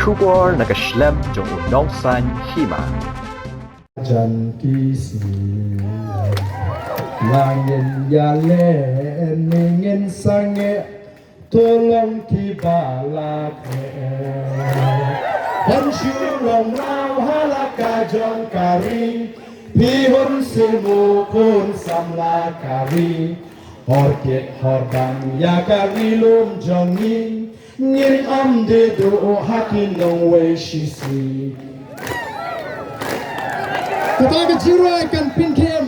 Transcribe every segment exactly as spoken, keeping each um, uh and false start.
Khubor na ka shlem jong u Nongsaiñ Hima. Jan ki si la ngin ïaleh ne ngin sangeh, to long kiba la khreh. Ban shu long law ha la ka jong ka ri, phi hun syrmu khun samla ka ri. Hor kit hor bang ïa ka ri lum jong ngi, ngin ym dei duh ha ki nongwei shisha. Kata ka jingrwai kan pynkhim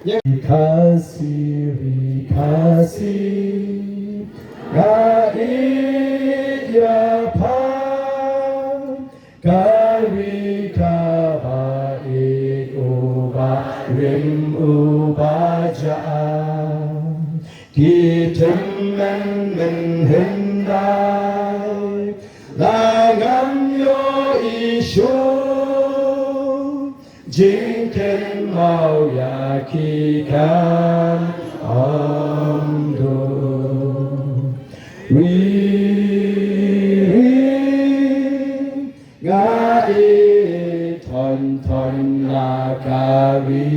ïa Khasi, ri Khasi, nga ïeit ïa pha. Ka ri kaba ïeit, uba rim uba jah, ki tymmen mynhyndai la ngam ïohi shuh. Jingkynmaw ïa ki kan ym duh. Ri, ri, nga ïeit thon thon la ka ri.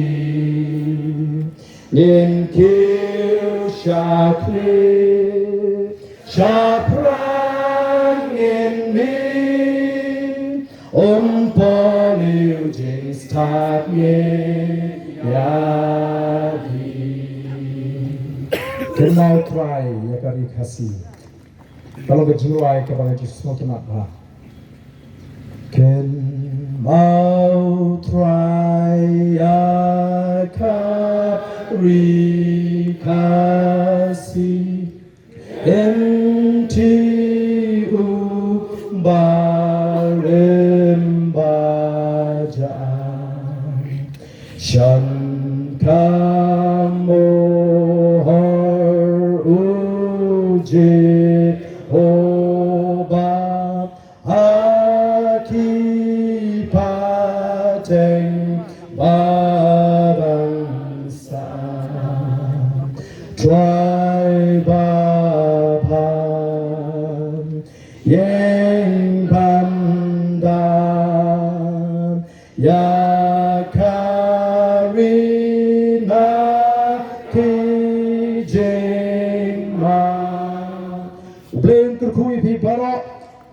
Ngin kiew sha khlieh sha phrang ngin mih, um poi ïa u jingstad ngin ïa dih. Kynmaw Trai ïa ka ri Khasi. Ka long ka jingrwai kaba nga ju sngewtynnat bha. Kynmaw Trai ïa ka ri Khasi, kynti u ba rim ba jah. Shan ka mohor u Jehobah ha ki pateng ba dang sah. Trai ba phan ïeng ban da ïa ka ri na ki jingma. U Blei un kyrkhu ïa phi baroh.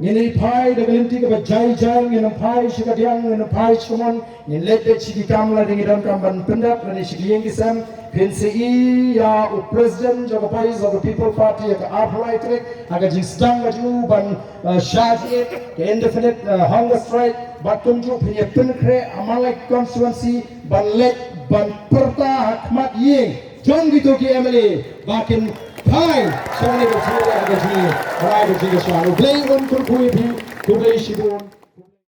Ngin ïa phai da ka lynti kaba jai jai, ngin ym phai sha kadiang, ngin ym phai sha kamon, ngin leit beit sha ki kam lada ngi donkam ban pyndep lane sha ki ïing ki sem. Phin sa ïohi ïa u President jong ka Voice of the People Party ha ka arphew lai tarik ha ka jingsdang ka jong u ban, eh, shah jied ka indefinite, eh, hunger strike, bad kumjuh phin ïa pynkhreh ha man la ki constituency ban leit ban pyrta ha khmat ïing jong kito ki M L A ba kin phai sha kane ka jingïaleh ka jingïaleh ka jingïashitom. U Blei un kyrkhu ïa phi, khublei shibun.